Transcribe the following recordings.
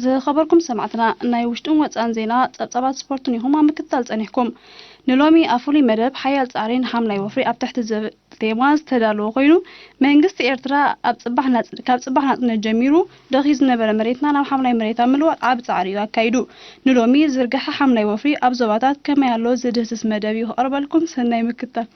ዝኸበርኩም ሰማዕትና፣ ናይ ውሽጥን ወጻእን ዜና፣ ጸብጻባት ስፖርትን ኢኹም ኣብ ምክትታል ጸኒሕኩም። ንሎሚ ኣብ ፍሉይ መደብ ሓያል ጻዕሪ ንሓምላይ ወፍሪ ኣብ ትሕቲ ዝብል ቴማ ዝተዳለወ ኮይኑ፣ መንግስቲ ኤርትራ ኣብ ጽባሕ ናጽ-፣ ካብ ጽባሕ ናጽነት ጀሚሩ ደኺ ዝነበረ መሬትና ናብ ሓምላይ መሬት ኣብ ምልዋጥ ዓቢ ጻዕሪ እዩ ኣካይዱ። ንሎሚ ዝርግሐ ሓምላይ ወፍሪ ኣብ ዞባታት ከመይ ኣሎ ዝድህስስ መደብ እዩ ክቐርበልኩም። ሰናይ ምክትታል።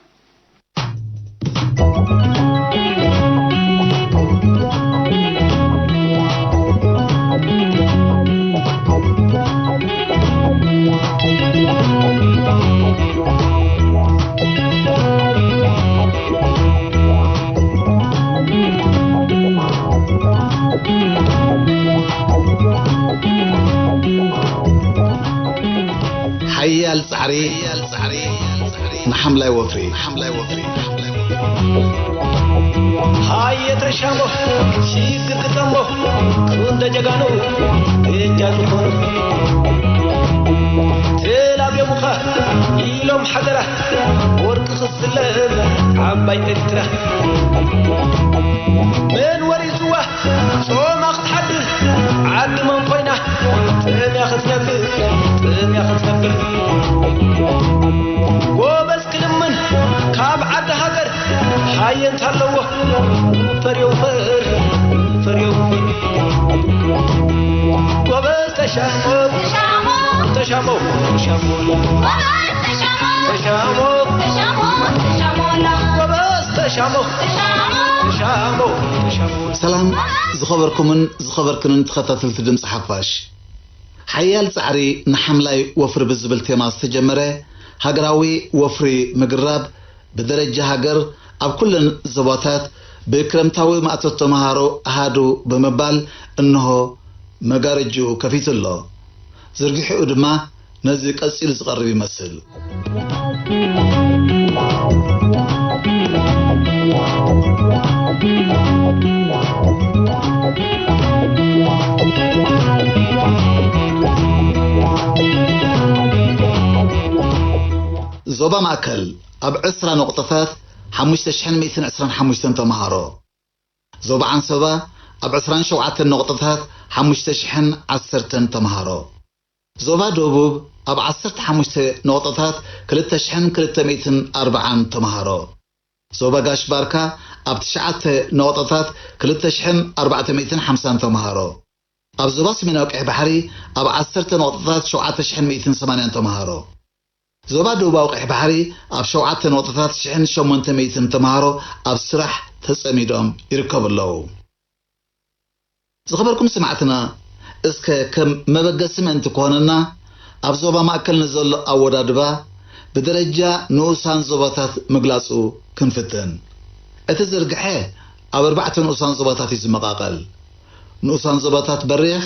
ሓያል ጻዕሪ ንሓምላይ ወፍሪ። ሓምላይ ወፍሪ። ሓምላይ ወፍሪ። ሃየ ተሻሞ፣ ሽግር ግጠሞ፣ ክንደ ጀጋኑ እጃ ዝኾኑ። ተላብዮምኻ ኢሎም ሓደራ፣ ወርቂ ክትስለም ዓባይ ኤርትራ። መን ወሪስዋ ጾማ ክትሓድር፣ ዓዲ መን ኮይና ጥምያ ክትነብር፣ ጥምያ ክትነብር። ጎበዝ ክልምን ካብ ዓዲ ሃገር፣ ሃየ እንተ ኣለዎ፣ ፈር የውፈር፣ ፈር የውፈር። ጎበዝ ተሻሞ፣ ተሻሞ፣ ተሻሞ፣ ተሻሞ። ጎበዝ ተሻሞ፣ ተሻሞ፣ ተሻሞ፣ ተሻሞ። ጎበዝ ተሻሞ፣ ተሻሞ፣ ተሻሞ፣ ተሻሞ። ሰላም ዝኸበርኩምን ዝኸበርክንን ተኸታተልቲ ድምፂ ሓፋሽ። ሓያል ጻዕሪ ንሓምላይ ወፍሪ ብዝብል ቴማ ዝተጀመረ ሃገራዊ ወፍሪ ምግራብ ብደረጃ ሃገር ኣብ ኩለን ዞባታት ብክረምታዊ ማእቶት ተመሃሮ ኣሃዱ ብምባል እንሆ መጋረጅኡ ከፊቱ ኣሎ። ዝርግሕኡ ድማ ነዚ ቀጺሉ ዝቐርብ ይመስል። ዞባ ማእከል ኣብ ዕስራ ነቑጣታት ሓሙሽተ ሽሕን ሚእትን ዕስራን ሓሙሽተን ተመሃሮ። ዞባ ዓንሰባ ኣብ ዕስራን ሸውዓተን ነቑጣታት ሓሙሽተ ሽሕን ዓሰርተን ተመሃሮ። ዞባ ደቡብ ኣብ ዓሰርተ ሓሙሽተ ነቑጣታት ክልተ ሽሕን ክልተ ሚእትን ኣርብዓን ተመሃሮ። ዞባ ጋሽ ባርካ ኣብ ትሽዓተ ነቑጣታት ክልተ ሽሕን ኣርባዕተ ሚእትን ሓምሳን ተመሃሮ። ኣብ ዞባ ሰሜናዊ ቀይሕ ባሕሪ ኣብ ዓሰርተ ነቑጣታት ሸውዓተ ሽሕን ሚእትን ሰማንያን ተመሃሮ። ዞባ ደቡባዊ ቀይሕ ባሕሪ ኣብ ሸውዓተ ነቑጣታት ሽሕን ሸሞንተ ሚእትን ተመሃሮ ኣብ ስራሕ ተጸሚዶም ይርከቡ ኣለዉ። ዝኸበርኩም ሰማዕትና፣ እስከ ከም መበገሲ ምእንቲ ክኾነና፣ ኣብ ዞባ ማእከል ንዘሎ ኣወዳድባ ብደረጃ ንኡሳን ዞባታት ምግላጹ ክንፍትን። እቲ ዝርግሐ ኣብ ኣርባዕተ ንኡሳን ዞባታት እዩ ዝመቓቐል። ንኡሳን ዞባታት በሪኽ፣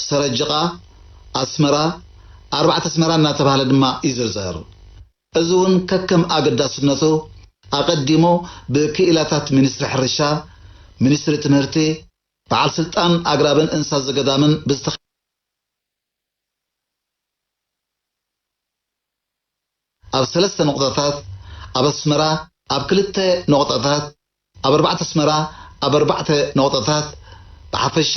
ሰረጅቓ፣ ኣስመራ፣ ኣርባዕተ ኣስመራ እናተባህለ ድማ ይዝርዘር። እዚ እውን ከከም ኣገዳስነቱ ኣቐዲሙ ብክኢላታት ሚኒስትሪ ሕርሻ፣ ሚኒስትሪ ትምህርቲ፣ በዓል ስልጣን ኣግራብን እንስሳ ዘገዳምን ብዝተኸ-፣ ኣብ ሰለስተ ነቑጣታት፣ ኣብ ኣስመራ ኣብ ክልተ ነቑጣታት፣ ኣብ ኣርባዕተ ኣስመራ ኣብ ኣርባዕተ ነቑጣታት፣ ብሓፈሻ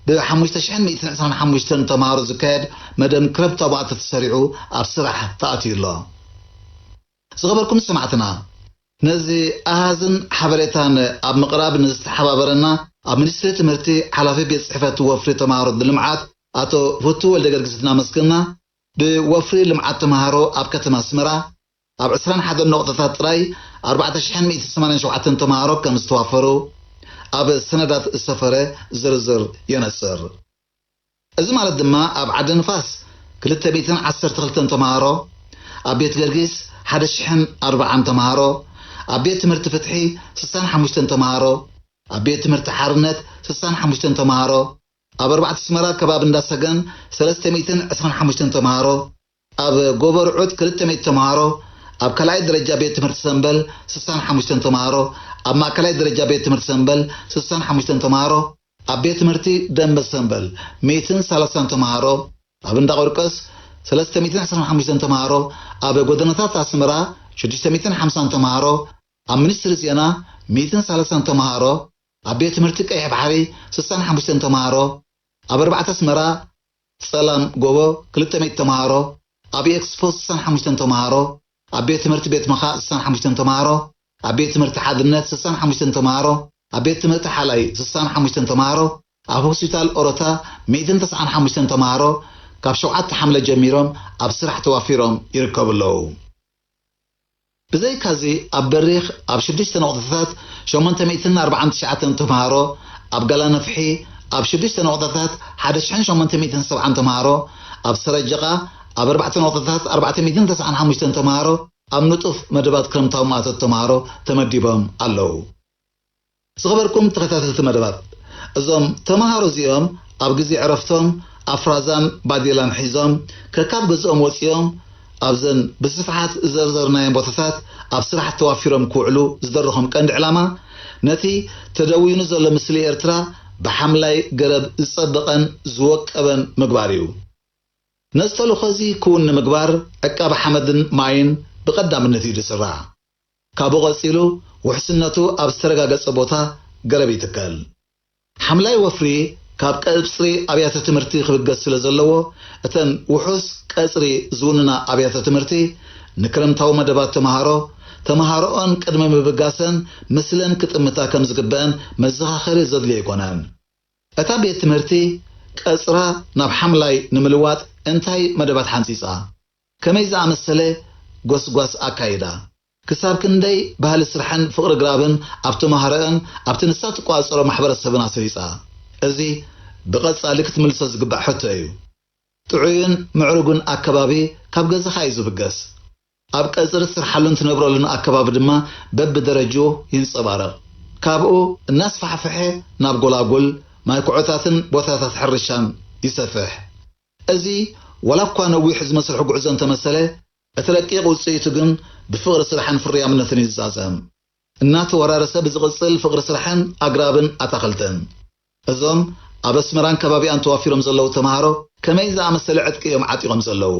ብሓሙሽተ ሽሕን ሚእትን ዕስራን ሓሙሽተን ተምሃሮ ዝካየድ መደብ ክረምታዊ ማእቶት ተሰሪዑ ኣብ ስራሕ ተኣትዩ ኣሎ። ዝኸበርኩም ሰማዕትና፣ ነዚ ኣሃዝን ሓበሬታን ኣብ ምቕራብ ንዝተሓባበረና ኣብ ሚኒስትሪ ትምህርቲ ሓላፊ ቤት ጽሕፈት ወፍሪ ተምሃሮ ልምዓት ኣቶ ፍቱ ወልደ ገርግስ እናመስገና፣ ብወፍሪ ልምዓት ተምሃሮ ኣብ ከተማ ኣስመራ ኣብ ዕስራን ሓደን ነቑጣታት ጥራይ ኣርባዕተ ሽሕን ሚእትን ሰማንያን ሸውዓተን ተምሃሮ ከም ዝተዋፈሩ ኣብ ሰነዳት ዝሰፈረ ዝርዝር የነጽር። እዚ ማለት ድማ ኣብ ዓዲ ንፋስ ክልተ ሚእትን ዓሰርተ ክልተን ተምሃሮ፣ ኣብ ቤት ገርጊስ ሓደ ሽሕን ኣርባዓን ተምሃሮ፣ ኣብ ቤት ትምህርቲ ፍትሒ ስሳን ሓሙሽተን ተምሃሮ፣ ኣብ ቤት ትምህርቲ ሓርነት ስሳን ሓሙሽተን ተምሃሮ፣ ኣብ ኣርባዕተ ኣስመራ ከባቢ እንዳ ሰገን ሰለስተ ሚእትን ዕስራን ሓሙሽተን ተምሃሮ፣ ኣብ ጎቦ ርዑት ክልተ ሚእቲ ተምሃሮ፣ ኣብ ካልኣይ ደረጃ ቤት ትምህርቲ ሰምበል ስሳን ሓሙሽተን ተምሃሮ፣ ኣብ ማእከላይ ደረጃ ቤት ትምህርቲ ሰምበል ስሳን ሓሙሽተን ተምሃሮ፣ ኣብ ቤት ትምህርቲ ደንበ ሰምበል ሚእትን ሰላሳን ተምሃሮ፣ ኣብ እንዳ ቂርቆስ ሰለስተ ሚእትን ዕስራን ሓሙሽተን ተምሃሮ፣ ኣብ ጎደናታት ኣስመራ ሽዱሽተ ሚእትን ሓምሳን ተምሃሮ፣ ኣብ ሚኒስትሪ ዜና ሚእትን ሰላሳን ተምሃሮ፣ ኣብ ቤት ትምህርቲ ቀይሕ ባሕሪ ስሳን ሓሙሽተን ተምሃሮ፣ ኣብ ኣርባዕተ ኣስመራ ጸላም ጎቦ ክልተ ሚእቲ ተምሃሮ፣ ኣብ ኤክስፖ ስሳን ሓሙሽተን ተምሃሮ፣ ኣብ ቤት ትምህርቲ ቤት መኻእ ስሳን ሓሙሽተን ተምሃሮ፣ ኣብ ቤት ትምህርቲ ሓድነት ስሳን ሓሙሽተን ተምሃሮ፣ ኣብ ቤት ትምህርቲ ሓላይ ስሳን ሓሙሽተን ተምሃሮ፣ ኣብ ሆስፒታል ኦሮታ ሚእትን ተስዓን ሓሙሽተን ተምሃሮ ካብ ሸውዓተ ሓምለ ጀሚሮም ኣብ ስራሕ ተዋፊሮም ይርከቡ ኣለዉ። ብዘይካዚ ኣብ በሪኽ ኣብ ሽዱሽተ ነቑጣታት ሸሞንተ ሚእትን ኣርባዓን ትሽዓተን ተምሃሮ፣ ኣብ ጋላነፍሒ ኣብ ሽዱሽተ ነቑጣታት ሓደ ሽሕን ሸሞንተ ሚእትን ሰብዓን ተምሃሮ፣ ኣብ ሰረጀቓ ኣብ ኣርባዕተ ነቑጣታት ኣርባዕተ ሚእትን ተስዓን ሓሙሽተን ተምሃሮ ኣብ ንጡፍ መደባት ክረምታዊ ማእቶት ተምሃሮ ተመዲቦም ኣለዉ። ዝኸበርኩም ተኸታተልቲ መደባት፣ እዞም ተምሃሮ እዚኦም ኣብ ግዜ ዕረፍቶም ኣፍራዛን ባዴላን ሒዞም ከካብ ገዝኦም ወጺኦም ኣብዘን ብስፍሓት ዝዘርዘርናየን ቦታታት ኣብ ስራሕ ተዋፊሮም ክውዕሉ ዝደረኾም ቀንዲ ዕላማ ነቲ ተደዊኑ ዘሎ ምስሊ ኤርትራ ብሓምላይ ገረብ ዝጸበቐን ዝወቀበን ምግባር እዩ። ነዚ ተልእኾ እዚ ክውን ንምግባር ዕቃበ ሓመድን ማይን ብቐዳምነት እዩ ዝስራዕ። ካብኡ ቀጺሉ ውሕስነቱ ኣብ ዝተረጋገጸ ቦታ ገረብ ይትከል። ሓምላይ ወፍሪ ካብ ቀጽሪ ኣብያተ ትምህርቲ ክብገስ ስለ ዘለዎ፣ እተን ውሑስ ቀጽሪ ዝውንና ኣብያተ ትምህርቲ ንክረምታዊ መደባት ተምሃሮ፣ ተምሃሮኦን ቅድሚ ምብጋሰን ምስለን ክጥምታ ከም ዝግበአን መዘኻኸሪ ዘድልዮ ኣይኮነን። እታ ቤት ትምህርቲ ቀጽራ ናብ ሓምላይ ንምልዋጥ እንታይ መደባት ሓንጺጻ? ከመይ ዝኣመሰለ ጎስጓስ ኣካይዳ? ክሳብ ክንደይ ባህሊ ስራሕን ፍቕሪ ግራብን ኣብ ተምሃሮኣን ኣብቲ ንሳ ትቆጻጸሮ ማሕበረሰብን ኣስሪጻ? እዚ ብቐጻሊ ክትምልሶ ዝግባእ ሕቶ እዩ። ጥዑይን ምዕሩግን ኣከባቢ ካብ ገዛኻ እዩ ዝብገስ። ኣብ ቀጽሪ ትሰርሓሉን ትነብረሉን ኣከባቢ ድማ በብደረጅኡ ይንጸባረቕ። ካብኡ እናስፋሕፍሐ ናብ ጎላጉል፣ ማይ ኩዖታትን ቦታታት ሕርሻን ይሰፍሕ። እዚ ዋላ እኳ ነዊሕ ዝመስል ጉዕዞ እንተመሰለ፣ እቲ ረቂቕ ውጽኢቱ ግን ብፍቕሪ ስራሕን ፍርያምነትን እዩ ዝዛዘም። እናተወራረሰ ብዝቕጽል ፍቕሪ ስራሕን ኣግራብን ኣታኽልትን። እዞም ኣብ ኣስመራን ከባቢኣን ተዋፊሮም ዘለዉ ተምሃሮ ከመይ ዝኣመሰለ ዕጥቂ እዮም ዓጢቖም ዘለዉ?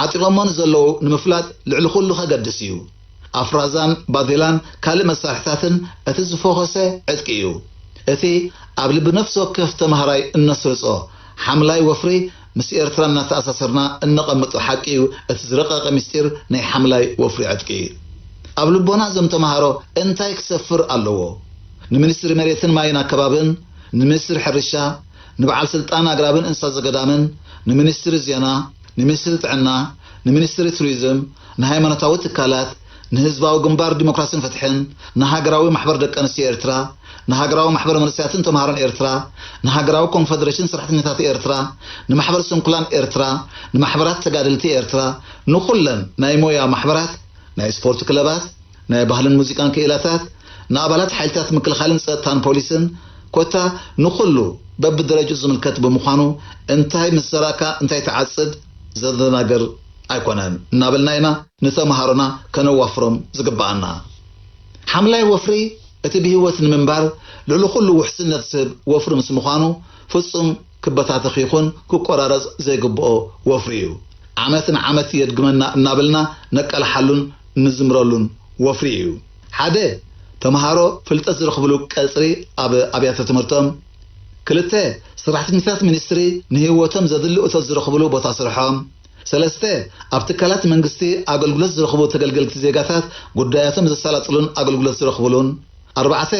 ዓጢቖሞ ንዘለዉ ንምፍላጥ ልዕሊ ኩሉ ከገድስ እዩ። ኣፍራዛን ባዴላን ካልእ መሳርሕታትን እቲ ዝፎኸሰ ዕጥቂ እዩ። እቲ ኣብ ልቢ ነፍሲ ወከፍ ተምሃራይ እነስርጾ ሓምላይ ወፍሪ ምስ ኤርትራ እናተኣሳሰርና እነቐምጦ ሓቂ እዩ። እቲ ዝረቐቐ ምስጢር ናይ ሓምላይ ወፍሪ ዕጥቂ። ኣብ ልቦና እዞም ተምሃሮ እንታይ ክሰፍር ኣለዎ? ንሚኒስትሪ መሬትን ማይን ኣከባብን፣ ንሚኒስትሪ ሕርሻ፣ ንበዓል ስልጣን ኣግራብን እንስሳ ዘገዳምን፣ ንሚኒስትሪ ዜና፣ ንሚኒስትሪ ጥዕና፣ ንሚኒስትሪ ቱሪዝም፣ ንሃይማኖታዊ ትካላት፣ ንህዝባዊ ግንባር ዲሞክራሲን ፍትሕን፣ ንሃገራዊ ማሕበር ደቂ ኣንስትዮ ኤርትራ፣ ንሃገራዊ ማሕበር መንእሰያትን ተምሃሮን ኤርትራ፣ ንሃገራዊ ኮንፈደሬሽን ሰራሕተኛታት ኤርትራ፣ ንማሕበር ስንኩላን ኤርትራ፣ ንማሕበራት ተጋደልቲ ኤርትራ፣ ንኹለን ናይ ሞያ ማሕበራት፣ ናይ ስፖርት ክለባት፣ ናይ ባህልን ሙዚቃን ክኢላታት፣ ንኣባላት ሓይልታት ምክልኻልን ጸጥታን ፖሊስን፣ ኮታ ንኹሉ በብደረጅኡ ዝምልከት ብምዃኑ፣ እንታይ ምስ ዘራእካ እንታይ ትዓጽድ ዘደናግር ኣይኮነን እናበልና ኢና ንተምሃሮና ከነዋፍሮም ዝግብኣና። ሓምላይ ወፍሪ እቲ ብህይወት ንምንባር ልዕሊ ኩሉ ውሕስነት ዝህብ ወፍሪ ምስ ምዃኑ፣ ፍጹም ክበታተኽ ይኹን ክቆራረጽ ዘይግብኦ ወፍሪ እዩ። ዓመት ንዓመት የድግመና እናበልና ነቃልሓሉን ንዝምረሉን ወፍሪ እዩ። ሓደ፣ ተምሃሮ ፍልጠት ዝረኽብሉ ቀጽሪ ኣብ ኣብያተ ትምህርቶም። ክልተ፣ ሰራሕተኛታት ሚኒስትሪ ንህይወቶም ዘድሊ እቶት ዝረኽብሉ ቦታ ስርሖም። ሰለስተ፣ ኣብ ትካላት መንግስቲ ኣገልግሎት ዝረኽቡ ተገልገልቲ ዜጋታት ጉዳያቶም ዘሳላጥሉን ኣገልግሎት ዝረኽብሉን። ኣርባዕተ፣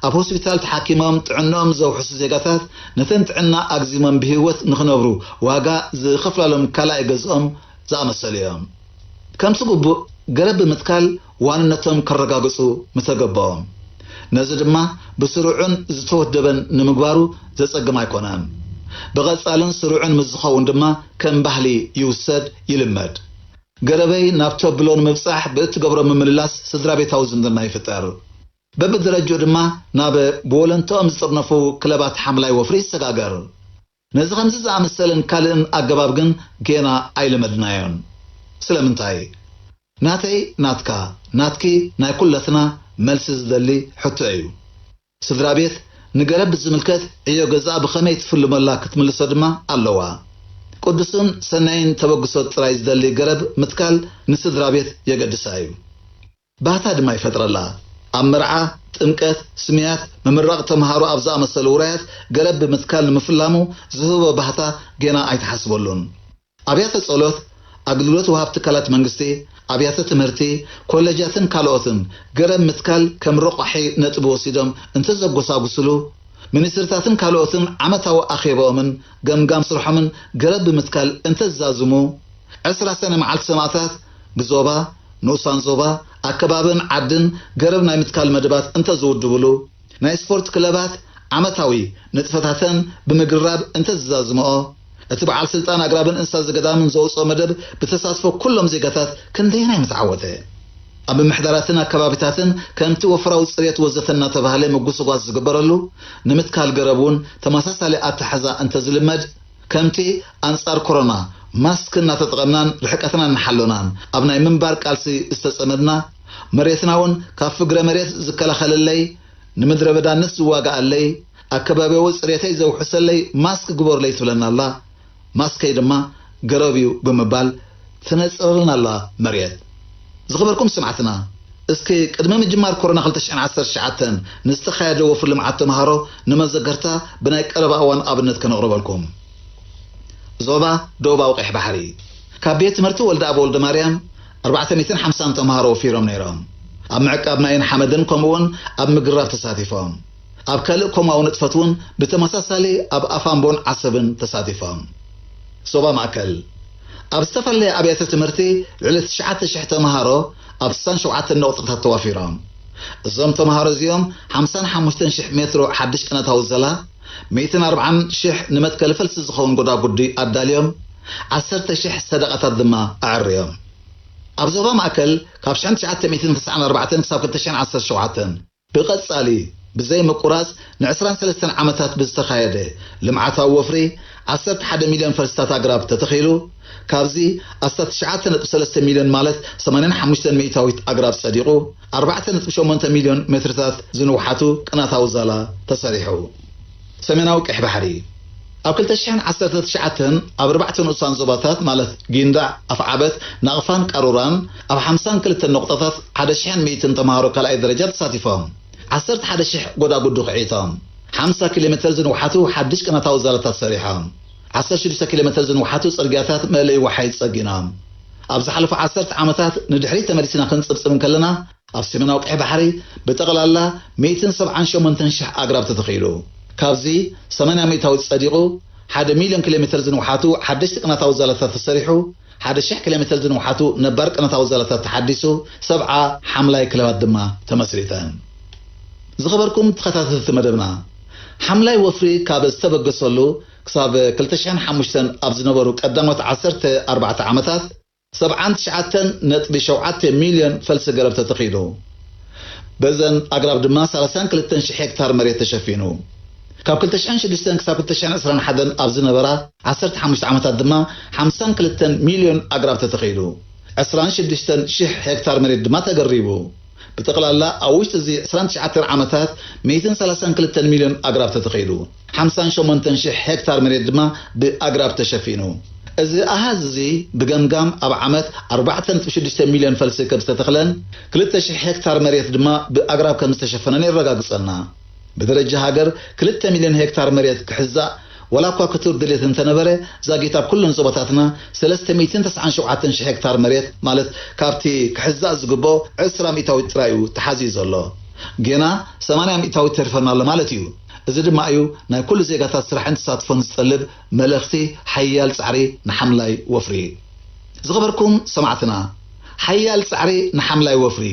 ኣብ ሆስፒታል ተሓኪሞም ጥዕንኦም ዘውሕሱ ዜጋታት ነተን ጥዕና ኣግዚሞም ብህይወት ንኽነብሩ ዋጋ ዝኸፍላሎም ካልኣይ ገዝኦም ዝኣመሰሉ እዮም። ከምቲ ግቡእ ገረብ ብምትካል ዋንነቶም ከረጋግጹ ምተገበኦም። ነዚ ድማ ብስሩዕን ዝተወደበን ንምግባሩ ዘጸግም ኣይኮነን። ብቐጻልን ስሩዕን ምስ ዝኸውን ድማ ከም ባህሊ ይውሰድ፣ ይልመድ። ገረበይ ናብ ተብሎ ንምብጻሕ ብእትገብሮ ምምልላስ ስድራ ቤታዊ ዝምድና ይፍጠር። በብደረጅኡ ድማ ናብ ብወለንትኦም ዝጥርነፉ ክለባት ሓምላይ ወፍሪ ይሰጋገር። ነዚ ከምዚ ዝኣመሰለን ካልእን ኣገባብ ግን ጌና ኣይለመድናዮን። ስለምንታይ? ናተይ ናትካ፣ ናትኪ ናይ ኩለትና መልሲ ዝደሊ ሕቶ እዩ። ስድራ ቤት ንገረብ ብዝምልከት ዕዮ ገዛኣ ብኸመይ ትፍልመላ ክትምልሶ ድማ ኣለዋ። ቅዱስን ሰናይን ተበግሶ ጥራይ ዝደሊ ገረብ ምትካል ንስድራ ቤት የገድሳ እዩ። ባህታ ድማ ይፈጥረላ። ኣብ መርዓ፣ ጥምቀት፣ ስምያት፣ ምምራቕ ተምሃሮ ኣብ ዝኣመሰሉ ውራያት ገረብ ብምትካል ንምፍላሙ ዝህቦ ባህታ ጌና ኣይትሓስበሉን። ኣብያተ ጸሎት፣ ኣገልግሎት ወሃብ ትካላት መንግስቲ፣ ኣብያተ ትምህርቲ፣ ኮለጃትን ካልኦትን ገረብ ምትካል ከም ረቋሒ ነጥቢ ወሲዶም እንተዘጎሳጉስሉ፣ ሚኒስትርታትን ካልኦትን ዓመታዊ ኣኼባኦምን ገምጋም ስርሖምን ገረብ ብምትካል እንተዝዛዝሙ፣ ዕስራ ሰነ መዓልቲ ሰማእታት ብዞባ፣ ንኡሳን ዞባ፣ ኣከባብን ዓድን ገረብ ናይ ምትካል መደባት እንተዝውድብሉ፣ ናይ ስፖርት ክለባት ዓመታዊ ንጥፈታተን ብምግራብ እንተዝዛዝምኦ፣ እቲ በዓል ስልጣን ኣግራብን እንስሳ ዘገዳምን ዘውፅኦ መደብ ብተሳትፎ ኩሎም ዜጋታት ክንደየናይ ምተዓወተ። ኣብ ምምሕዳራትን ኣከባቢታትን ከምቲ ወፍራዊ ፅሬት ወዘተ እናተባህለ ምጉስጓስ ዝግበረሉ፣ ንምትካል ገረብ እውን ተመሳሳሊ ኣተሓዛ እንተዝልመድ፣ ከምቲ ኣንጻር ኮሮና ማስክ እናተጠቐምናን ርሕቀትና እናሓሎናን ኣብ ናይ ምንባር ቃልሲ ዝተጸመድና፣ መሬትና እውን ካብ ፍግረ መሬት ዝከላኸለለይ፣ ንምድረ በዳነት ዝዋጋኣለይ፣ ኣከባቢያዊ ጽሬተይ ዘውሕሰለይ ማስክ ግበሩለይ ትብለና ኣላ። ማስከይ ድማ ገረብ እዩ ብምባል ትነጽረልና ኣላ መሬት። ዝኸበርኩም ሰማዕትና፣ እስኪ ቅድሚ ምጅማር ኮሮና ክልተ ሽሕን ዓሰርተ ትሽዓተን ንዝተኻየደ ወፍሪ ልምዓት ተምሃሮ ንመዘከርታ ብናይ ቀረባ እዋን ኣብነት ከነቕርበልኩም። ዞባ ደቡባዊ ቀይሕ ባሕሪ፣ ካብ ቤት ትምህርቲ ወልደ ኣብ ወልደ ማርያም ኣርባዕተ ሚእትን ሓምሳን ተምሃሮ ወፊሮም ነይሮም። ኣብ ምዕቃብ ማይን ሓመድን ከምኡውን ኣብ ምግራብ ተሳቲፎም። ኣብ ካልእ ኮማዊ ንጥፈት እውን ብተመሳሳሊ ኣብ ኣፋምቦን ዓሰብን ተሳቲፎም። ዞባ ማእከል፣ ኣብ ዝተፈላለየ ኣብያተ ትምህርቲ ልዕሊ ትሽዓተ ሽሕ ተምሃሮ ኣብ ስሳን ሸውዓተን ነቑጥታት ተዋፊሮም። እዞም ተምሃሮ እዚኦም ሓምሳን ሓሙሽተን ሽሕ ሜትሮ ሓድሽ ቅነታዊ ዘላ፣ ሚእትን ኣርባዓን ሽሕ ንመትከሊ ፈልሲ ዝኸውን ጎዳጉዲ ኣዳልዮም፣ ዓሰርተ ሽሕ ሰደቓታት ድማ ኣዕርዮም። ኣብ ዞባ ማእከል ካብ ሽሕን ትሽዓተ ሚእትን ተስዓን ኣርባዕተን ክሳብ ክልተ ሽሕን ዓሰርተ ሸውዓተን ብቐጻሊ ብዘይ ምቁራጽ ንዕስራን ሰለስተን ዓመታት ብዝተኻየደ ልምዓታዊ ወፍሪ ዓሰርተ ሓደ ሚልዮን ፈልስታት ኣግራብ ተተኺሉ፣ ካብዚ ኣስታት ትሽዓተ ነጥቢ ሰለስተ ሚልዮን ማለት ሰማንያን ሓሙሽተን ሚእታዊት ኣግራብ ጸዲቑ፣ ኣርባዕተ ነጥቢ ሸሞንተ ሚልዮን ሜትርታት ዝንውሓቱ ቅናታዊ ዛላ ተሰሪሑ። ሰሜናዊ ቀይሕ ባሕሪ፣ ኣብ ክልተ ሽሕን ዓሰርተ ትሽዓተን ኣብ ኣርባዕተ ንኡሳን ዞባታት ማለት ጊንዳዕ፣ ኣፍዓበት፣ ናቕፋን ቃሩራን ኣብ ሓምሳን ክልተን ነቑጣታት ሓደ ሽሕን ሚእትን ተምሃሮ ካልኣይ ደረጃ ተሳቲፎም። ዓሰርተ ሓደ ሽሕ ጎዳጉዲ ኽዒቶም። ሓምሳ ኪሎ ሜትር ዝንውሓቱ ሓድሽ ቅናታዊ ዛላታት ሰሪሖም። ዓሰርተ ሽዱሽተ ኪሎ ሜትር ዝንውሓቱ ጽርግያታት መእለዪ ወሓይዝ ጸጊኖም። ኣብ ዝሓለፉ ዓሰርተ ዓመታት ንድሕሪት ተመሊስና ክንጽብጽብ እንከለና፣ ኣብ ሰሜናዊ ቀይሕ ባሕሪ ብጠቕላላ ሚእትን ሰብዓን ሸሞንተን ሽሕ ኣግራብ ተተኺሉ። ካብዚ ሰማንያ ሚእታዊት ጸዲቑ፣ ሓደ ሚልዮን ኪሎ ሜትር ዝንውሓቱ ሓደሽቲ ቅናታዊ ዛላታት ተሰሪሑ፣ ሓደ ሽሕ ኪሎ ሜትር ዝንውሓቱ ነባር ቅናታዊ ዛላታት ተሓዲሱ፣ ሰብዓ ሓምላይ ክለባት ድማ ተመስሪተን። ዝኸበርኩም ተኸታተልቲ መደብና፣ ሓምላይ ወፍሪ ካብ ዝተበገሰሉ ክሳብ ክልተ ሽሕን ሓሙሽተን ኣብ ዝነበሩ ቀዳሞት ዓሰርተ ኣርባዕተ ዓመታት፣ ሰብዓን ትሽዓተን ነጥቢ ሸውዓተ ሚልዮን ፈልሲ ገረብ ተተኺሉ። በዘን ኣግራብ ድማ ሰላሳን ክልተን ሽሕ ሄክታር መሬት ተሸፊኑ። ካብ ክልተ ሽሕን ሽዱሽተን ክሳብ ክልተ ሽሕን ዕስራን ሓደን ኣብ ዝነበራ ዓሰርተ ሓሙሽተ ዓመታት ድማ ሓምሳን ክልተን ሚልዮን ኣግራብ ተተኺሉ። ዕስራን ሽዱሽተን ሽሕ ሄክታር መሬት ድማ ተገሪቡ። ብጠቕላላ ኣብ ውሽጢ እዚ ዕስራን ትሽዓተን ዓመታት ሚእትን ሰላሳን ክልተን ሚልዮን ኣግራብ ተተኺሉ። ሓምሳን ሸሞንተን ሽሕ ሄክታር መሬት ድማ ብኣግራብ ተሸፊኑ። እዚ ኣሃዝ እዚ ብገምጋም ኣብ ዓመት ኣርባዕተ ነጥቢ ሽዱሽተ ሚልዮን ፈልሲ ከም ዝተተኽለን ክልተ ሽሕ ሄክታር መሬት ድማ ብኣግራብ ከም ዝተሸፈነን የረጋግጸልና። ብደረጃ ሃገር ክልተ ሚልዮን ሄክታር መሬት ክሕዛእ ዋላ እኳ ክቱር ድሌት እንተነበረ፣ ዛጊት ኣብ ኩለን ዞባታትና ሰለስተ ሚእትን ተስዓን ሸውዓተን ሽሕ ሄክታር መሬት ማለት ካብቲ ክሕዛእ ዝግብኦ ዕስራ ሚእታዊት ጥራይ እዩ ተሓዚኡ ዘሎ። ጌና ሰማንያ ሚእታዊት ተሪፈና ኣሎ ማለት እዩ። እዚ ድማ እዩ ናይ ኩሉ ዜጋታት ስራሕን ተሳትፎን ዝጠልብ መልእኽቲ ሓያል ጻዕሪ ንሓምላይ ወፍሪ። ዝኸበርኩም ሰማዕትና፣ ሓያል ጻዕሪ ንሓምላይ ወፍሪ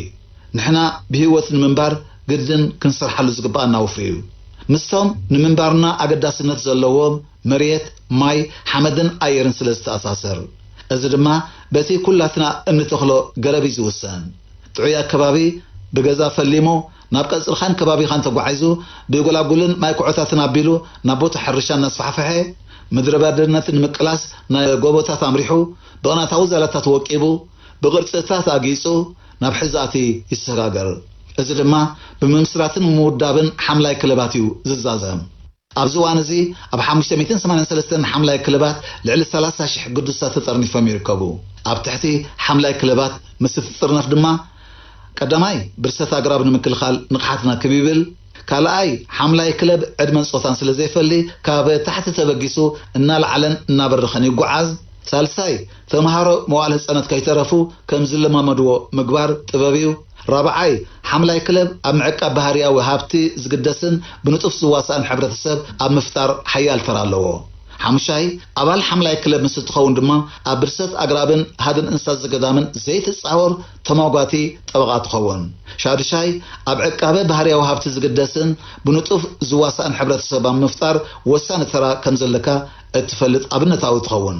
ንሕና ብህይወት ንምንባር ግድን ክንሰርሓሉ ዝግብኣና ወፍሪ እዩ። ምስቶም ንምንባርና ኣገዳስነት ዘለዎም መሬት፣ ማይ፣ ሓመድን ኣየርን ስለ ዝተኣሳሰር። እዚ ድማ በቲ ኩላትና እንተኽሎ ገረብ እዩ ዝውሰን። ጥዑይ ኣከባቢ ብገዛ ፈሊሙ ናብ ቀጽርኻን ከባቢኻን ተጓዒዙ፣ ብጎላጉልን ማይ ኩዖታትን ኣቢሉ ናብ ቦታ ሕርሻ እናስፋሕፈሐ፣ ምድረ ባድነት ንምቅላስ ናይ ጎቦታት ኣምሪሑ፣ ብቕናታዊ ዛላታት ወቂቡ፣ ብቕርጽታት ኣጊጹ ናብ ሕዛእቲ ይሰጋገር። እዚ ድማ ብምምስራትን ምውዳብን ሓምላይ ክለባት እዩ ዝዛዘም። ኣብዚ እዋን እዚ ኣብ ሓሙሽተ ሚእትን ሰማንያን ሰለስተን ሓምላይ ክለባት ልዕሊ ሰላሳ ሽሕ ግዱሳት ተጠርኒፎም ይርከቡ። ኣብ ትሕቲ ሓምላይ ክለባት ምስ እቲ ጥርነፍ ድማ ቀዳማይ ብርሰት ኣግራብ ንምክልኻል ንቕሓትና ክብ ይብል፣ ካልኣይ ሓምላይ ክለብ ዕድመን ጾታን ስለ ዘይፈሊ ካብ ታሕቲ ተበጊሱ እናለዓለን እናበረኸን ይጓዓዝ፣ ሳልሳይ ተምሃሮ መዋእለ ህጻናት ከይተረፉ ከም ዝለማመድዎ ምግባር ጥበብ እዩ። ራብዓይ ሓምላይ ክለብ ኣብ ምዕቃብ ባህርያዊ ሃብቲ ዝግደስን ብንጡፍ ዝዋሳእን ሕብረተሰብ ኣብ ምፍጣር ሓያል ተራ ኣለዎ። ሓሙሻይ ኣባል ሓምላይ ክለብ ምስ እትኸውን ድማ ኣብ ብርሰት ኣግራብን ሃድን እንስሳት ዘገዳምን ዘይትጻወር ተሟጓቲ ጠበቓ ትኸውን። ሻዱሻይ ኣብ ዕቃበ ባህርያዊ ሃብቲ ዝግደስን ብንጡፍ ዝዋሳእን ሕብረተሰብ ኣብ ምፍጣር ወሳኒ ተራ ከም ዘለካ እትፈልጥ ኣብነታዊ ትኸውን።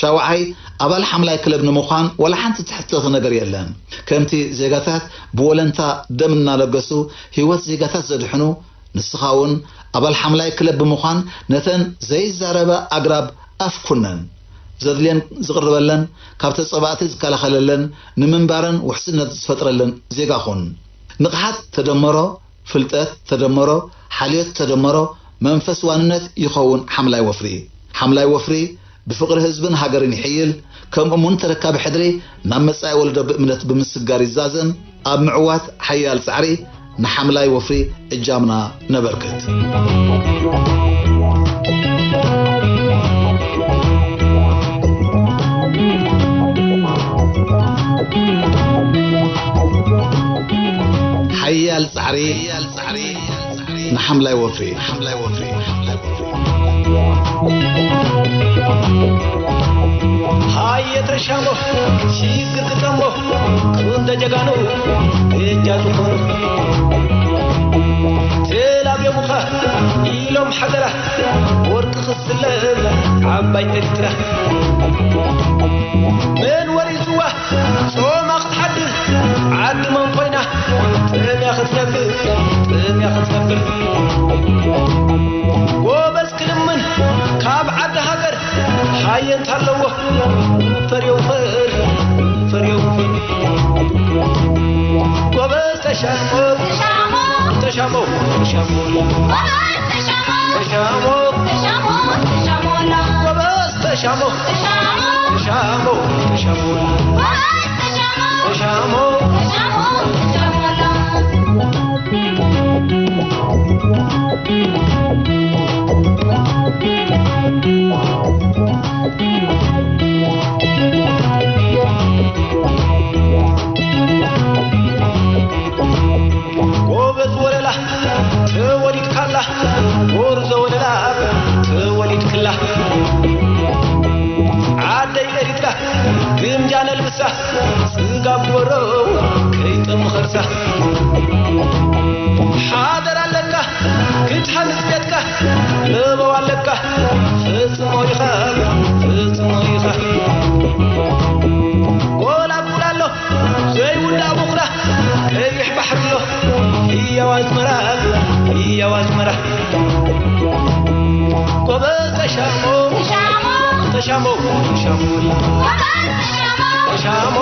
ሻውዓይ ኣባል ሓምላይ ክለብ ንምዃን ዋላ ሓንቲ ትሕተኽ ነገር የለን። ከምቲ ዜጋታት ብወለንታ ደም እናለገሱ ህይወት ዜጋታት ዘድሕኑ፣ ንስኻ እውን ኣባል ሓምላይ ክለብ ብምዃን ነተን ዘይዛረባ ኣግራብ ኣፍ ኩነን። ዘድልየን ዝቕርበለን፣ ካብ ተጸባእቲ ዝከላኸለለን፣ ንምንባረን ውሕስነት ዝፈጥረለን ዜጋ ኩን። ንቕሓት ተደመሮ፣ ፍልጠት ተደመሮ፣ ሓልዮት ተደመሮ፣ መንፈስ ዋንነት ይኸውን ሓምላይ ወፍሪ። ሓምላይ ወፍሪ ብፍቕሪ ህዝብን ሃገርን ይሕይል፣ ከምኡ እውን ተረካቢ ሕድሪ ናብ መጻኢ ወለዶ ብእምነት ብምስጋር ይዛዘም። ኣብ ምዕዋት ሓያል ጻዕሪ ንሓምላይ ወፍሪ እጃምና ነበርክት። ሓያል ጻዕሪ ንሓምላይ ወፍሪ። ሃየ ተሻሞ ሽግር ግጠሞ፣ ክንደ ጀጋኑ እጃ ዝኾኑ፣ ተላብዮምኻ ኢሎም ሓደራ፣ ወርቂ ክስለም ዓባይ ኤርትራ። መን ወሪስዋ ጾማ ክትሓድር፣ ዓዲ መን ኮይና ጥምያ ክትነብር፣ ጥምያ ክትነብር። ጎበዝ ክልምን ካብ ዓዲ ሃገር፣ ሃየ እንታለዎ ፈርዮ ፈር፣ ፈርዮ ፈር። ጎበዝ ተሻሞ፣ ተሻሞ፣ ተሻሞ፣ ተሻሞ። ጎበዝ ተሻሞ፣ ተሻሞ፣ ተሻሞ፣ ተሻሞ። ጎበዝ ወለላ ተወሊድካላ፣ ጎርዞ ወለላ ተወሊድክላ። ዓደይ ኤሪትራ ግምጃ ነልብሳ፣ ስጋ ጉበሮ ከይጥም ኸርሳ። ሓደር ኣለካ ክትሃንጽ ቤትካ፣ ለበው ኣለካ ፈጽሞ ኢኻ፣ ፈጽሞ ኢኻ። ጎላጉል ኣሎ ዘይውዳእ ቦኽራ፣ ቀይሕ ባሕሪ ኣሎ ህያው ኣዝመራ፣ ህያው ኣዝመራ። ጎበዝ ተሻሞ፣ ተሻሞ፣ ተሻሞ፣ ተሻሞ።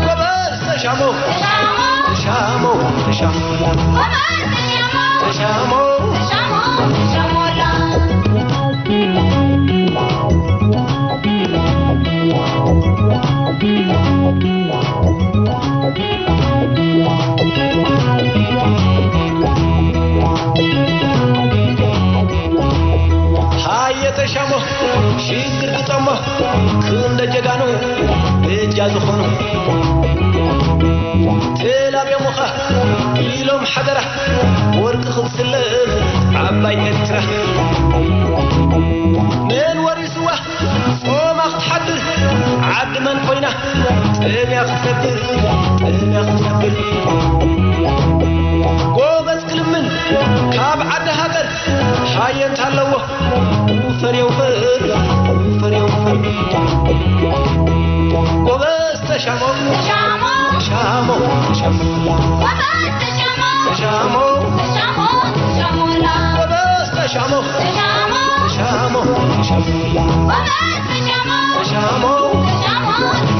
ጎበዝ ተሻሞ፣ ተሻሞ፣ ተሻሞ፣ ተሻሞ። ሃየ ተሻሞ ሽግር ግጠሞ፣ ክንደ ጀጋኑ እጃ ዝኾኑ፣ ተላብዮምኻ ኢሎም ሓደራ፣ ወርቂ ክትስለም ዓባይ ኤርትራ። መን ወሪስዋ ጾማ ክትሓድር፣ ዓዲ መን ኮይና ጥምያ ክትነብር፣ ጥምያ ክትነብር። ጎበዝ ክልምን ካብ ዓዲ ሃገር፣ ሃየ እንታለዎ ውፈር የውፈር፣ ውፈር የውፈር። ጎበዝ ተሻሞ፣ ተሻሞ፣ ተሻሞ፣ ተሻሞ። ጎበዝ ተሻሞ፣ ተሻሞ፣ ተሻሞ፣ ተሻሞ። ጎበዝ ተሻሞ፣ ተሻሞ፣ ተሻሞ፣ ተሻሞ። ጎበዝ ተሻሞ፣ ተሻሞ፣ ተሻሞ፣ ተሻሞ።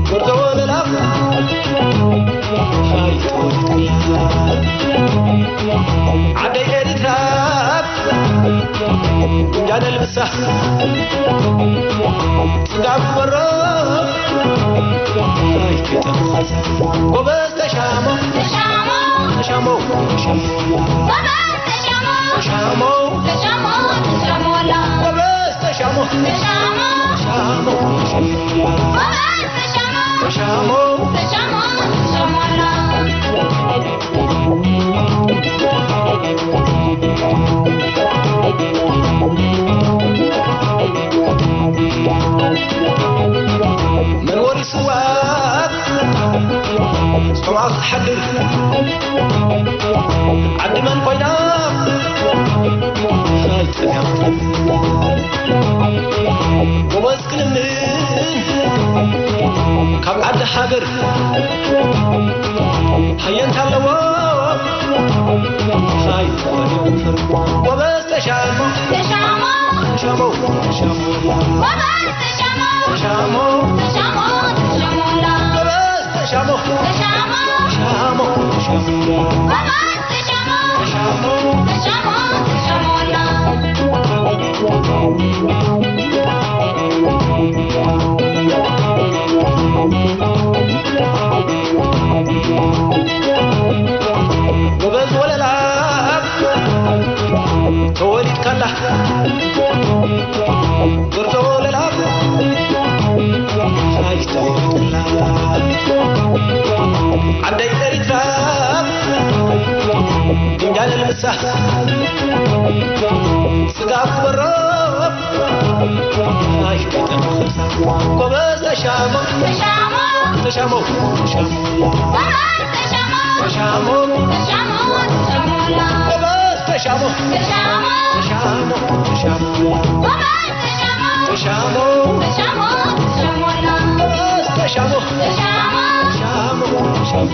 ጎርዞ ወለላ ሃይ ተወልድላ ዓደይ ኤሪትራ ጉንጃ ነልብሳ ጽጋብ በሮ ሃይ ተጠምሳ ጎበዝ ተሻሞ ተሻሞ ተሻሞ ተሻሞ ጎበዝ ተሻሞ ተሻሞ ተሻሞ ተሻሞ ተሻሞ ጎበዝ ተሻሞ ተሻሞ ተሻሞ ተሻሞ ጎበዝ ተሻሞ ተሻሞ ተሻሞ ተሻሞ መንወሪ ስዋ ጾማ ክትሓድር ዓዲ መን ኮይና? ጎበዝ ክንምን ካብ ዓዲ ሃገር ሃየንታ ኣለዎ። ሃይ ጎበዝ ተሻሞ ተሻሞ ተሻሞ ተሻሞ ጎበዝ ተሻሞ ተሻሞ ተሻሞ ተሻሞ ጎበዝ ተሻሞ ተሻሞ ተሻሞ ተሻሞ ጎበዝ ተሻሞ ተሻሞ ተሻሞ ተሻሞና ጎበዝ ወለላ ተወሊድካላ ጎርዞ ወለላ ኣይተወልድላ ዓደይ ኤሪትራ ድንጋይ ልምሳ ስጋብ በሮ ኣይተጠምሳ ጎበዝ ተሻሞ ተሻሞ ተሻሞ ተሻሞ ጎበዝ ተሻሞ ተሻሞ ተሻሞ ተሻሞ ጎበዝ ተሻሞ ተሻሞ ተሻሞ ተሻሞ ጎበዝ ተሻሞ ተሻሞ ተሻሞ ተሻሞና ጎበዝ ተሻሞ ተሻሞ ተሻሞ ተሻሞ